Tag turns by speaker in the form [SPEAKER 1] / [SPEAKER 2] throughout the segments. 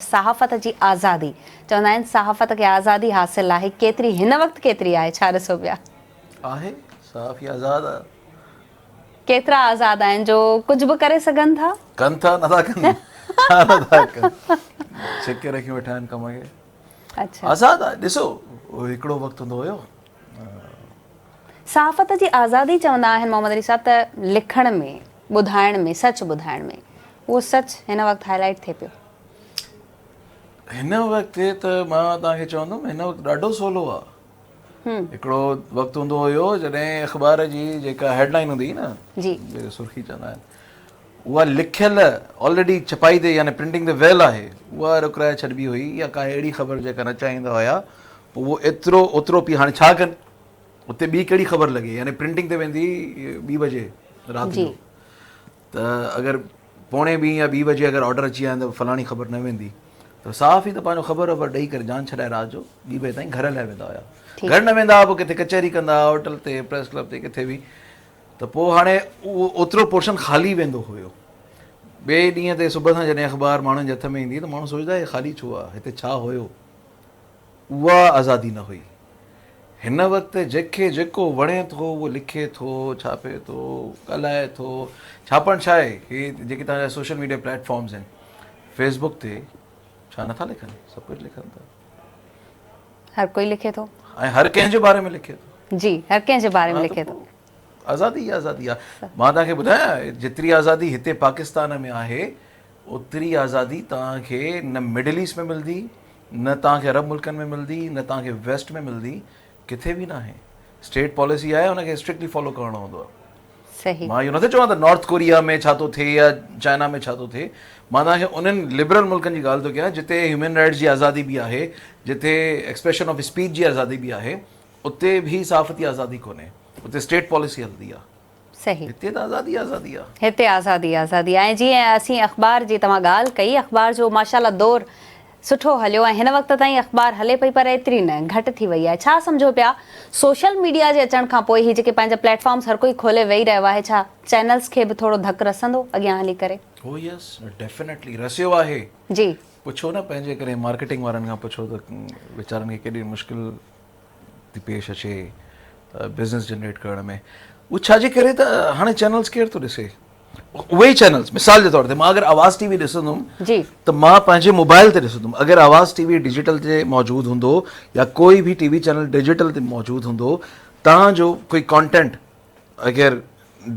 [SPEAKER 1] صحافت جي آزادي، چوندا آهن صحافت کي آزادي حاصل آهي، ڪيتري هن وقت ڪيتري آهي ڇا ڏسو پيا؟
[SPEAKER 2] آهي صحافي آزاد آ.
[SPEAKER 1] ڪيترا آزاد آهن جو ڪجهه به ڪري سگهن ٿا؟
[SPEAKER 2] ڪن ٿا نٿا ڪن ڇا نٿا ڪن ڇڪي رکيون ويٺا آهن ڪم کي.
[SPEAKER 1] اڇا.
[SPEAKER 2] آزاد آ ڏسو هڪڙو وقت هوندو هيو.
[SPEAKER 1] صحافت جي آزادي چوندا آهن محمد علي صاحب ته لکڻ ۾ ٻڌائڻ ۾ سچ ٻڌائڻ ۾ اهو سچ هن وقت هائي لائيٽ ٿئي پيو.
[SPEAKER 2] هن وقت ته مان توهان کي چوندم هن وقت ڏاڍو سولو آ. هڪڙو وقت هوندو هيو جڏهن اخبار جي جيڪا هيڊ لائين هوندي هئي نه
[SPEAKER 1] جي
[SPEAKER 2] جيڪا سرخي چوندا آهن اها لکيل آلريڊي ڇپائي تي يعني پرنٽنگ تي ويل آهي اها رڪرائي ڇڏبي هئي يا ڪا اهڙي خبر جيڪا نه چاهيندا هيا پوء اهو ايترو اوترو پي هاڻي ڇا ڪن اتي ٻي ڪهڙي خبر لڳي يعني پرنٽنگ تي ويندي ٻي بجي رات جو ته اگر پوڻي ٻي يا ٻي بجي اگر آرڊر اچي ويا ته فلاڻي خبر نه ويندي ته صحافي ته پنهنجو خبر وبر ڏئي ڪري جان ڇڏائي رات جو ٻي بجي تائين گهر هليا ويندا هيا گهر نه ويندا هئا پوء ڪٿي ڪچهري ڪندا هئا هوٽل تي پريس ڪلب تي ڪٿي به ته پوء هاڻي اهو اوترو پورشن خالي ويندو هيو ٻئي ڏينهن تي صبح سان جڏهن اخبار ماڻهن جي هٿ ۾ ايندي ته ماڻهو سوچندا هي خالي ڇو آهي هتي ڇا هيو اها آزادي نه هئي. هن وقت جنهن کي جيڪو وڻي ٿو اهو لکي ٿو، ڇاپي ٿو، ڳالهائي ٿو. ڇاپڻ ڇا آهي؟ هي جيڪي توهان جا سوشل ميڊيا پليٽ فارمز آهن، فيس بڪ تي ڇا نٿا لکن؟ سڀ ڪجهه لکن ٿا.
[SPEAKER 1] هر ڪوئي لکي ٿو.
[SPEAKER 2] ۽ هر ڪنهن جي باري ۾ لکي ٿو.
[SPEAKER 1] جي هر ڪنهن جي باري ۾ لکي ٿو.
[SPEAKER 2] آزادي ئي آزادي آهي. مان توهان کي ٻڌايان جيتري آزادي هتي پاڪستان ۾ آهي اوتري آزادي توهان کي نه مڊل ايسٽ ۾ ملندي، نه توهان کي عرب ملڪن ۾ ملندي، نه توهان کي ويسٽ ۾ ملندي، ڪٿي به ناهي. اسٽيٽ پاليسي آهي ان کي اسٽرڪٽلي فالو ڪرڻو هوندو آهي.
[SPEAKER 1] صحيح.
[SPEAKER 2] مان اهو نٿو چوان ته نارٿ ڪوريا ۾ ڇا ٿو ٿئي يا چائنا ۾ ڇا ٿو ٿئي، مان توهان کي انهن لبرل ملڪن جي ڳالهه ٿو ڪيان جتي هيومن رائٽس جي آزادي به آهي، جتي ايڪسپريشن آف اسپيچ جي آزادي به آهي، اتي به صحافتي آزادي ڪونهي، اتي اسٽيٽ پاليسي هلندي آهي.
[SPEAKER 1] صحيح.
[SPEAKER 2] هتي ته آزادي آزادي آ.
[SPEAKER 1] هتي آزادي آزادي آ ۽ جيئن اسين اخبار جي توهان ڳالهه ڪئي اخبار جو ماشاءالله دور سٺو هليو ۽ هن وقت تائين اخبار هلي پئي پر ايتري نه گهٽ ٿي وئي آهي ڇا سمجهو پيا سوشل ميڊيا جي اچڻ کان پوء هي جيڪي پنهنجا پليٽ فارمز هر ڪوئي کولي ويهي رهيو آهي ڇا چينلز کي به ٿورو ڌڪ رسندو اڳيان هلي ڪري.
[SPEAKER 2] هو يس ڊيفينيٽلي رسيو آهي.
[SPEAKER 1] جي.
[SPEAKER 2] پڇو نه پنهنجي ڪري مارڪيٽنگ وارن کان پڇو ته ويچارن کي ڪيڏي مشڪل ٿي پيش اچي بزنس جنريٽ ڪرڻ ۾ اهو ڇا جي ڪري ته هاڻي چينلز ڪير ٿو ڏسي اهي ئي چينلز مثال جي طور تي مان اگر آواز ٽي وي ڏسندم
[SPEAKER 1] جي
[SPEAKER 2] ته مان پنهنجي موبائل تي ڏسندم اگر آواز ٽي وي ڊجيٽل تي موجود هوندو يا ڪوئي به ٽي وي چينل ڊجيٽل تي موجود هوندو تان جو ڪوئي ڪانٽينٽ اگر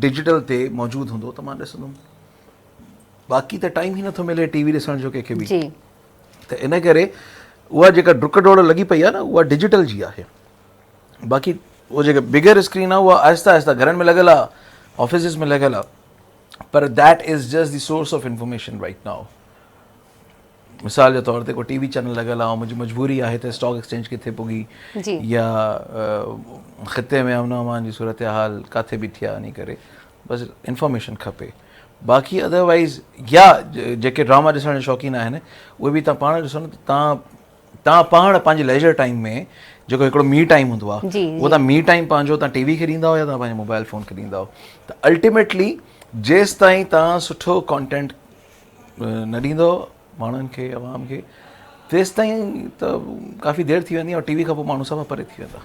[SPEAKER 2] ڊجيٽل تي موجود هوندو ته مان ڏسندم باقي ته ٽائيم ئي نٿو ملي ٽي وي ڏسڻ جو ڪنهن کي به
[SPEAKER 1] جي
[SPEAKER 2] ته ان ڪري اها جيڪا ڊڪ ڊوڙ لڳي پئي آهي نه اها ڊجيٽل جي آهي باقي اهو جيڪا بگر اسڪرين آهي اها آهستي آهستي گهرن ۾ لڳل آهي آفيسز ۾ لڳل آهي پر that is just the source of information right now مثال جي طور تي ڪو ٽي وي چينل لڳل آهي منهنجي مجبوري آهي ته اسٽاڪ ايڪسچينج ڪٿي پڳي يا خطي ۾ امن امان جي صورتحال ڪاٿي بيٺي آهي ان ڪري بس انفارميشن کپي باقي ادر وائيز يا جيڪي ڊراما ڏسڻ جا شوقين آهن اهي به تان پاڻ ڏسو نه تان تان پاڻ پنهنجي ليجر ٽائيم ۾ جيڪو هڪڙو مي ٽائيم هوندو آهي اهو تان مي ٽائيم پنهنجو تان ٽي وي کي ڏيندا آهيو يا تان پنهنجي موبائل فون کي ڏيندا آهيو ته الٽيميٽلي جيس تائين تان سٺو ڪانٽينٽ نه ڏيندو ماڻهن کي عوام کي تيس تائين ته ڪافي دير ٿي ويندي ۽ ٽي وي کان پوء ماڻهو صفا پري ٿي ويندا.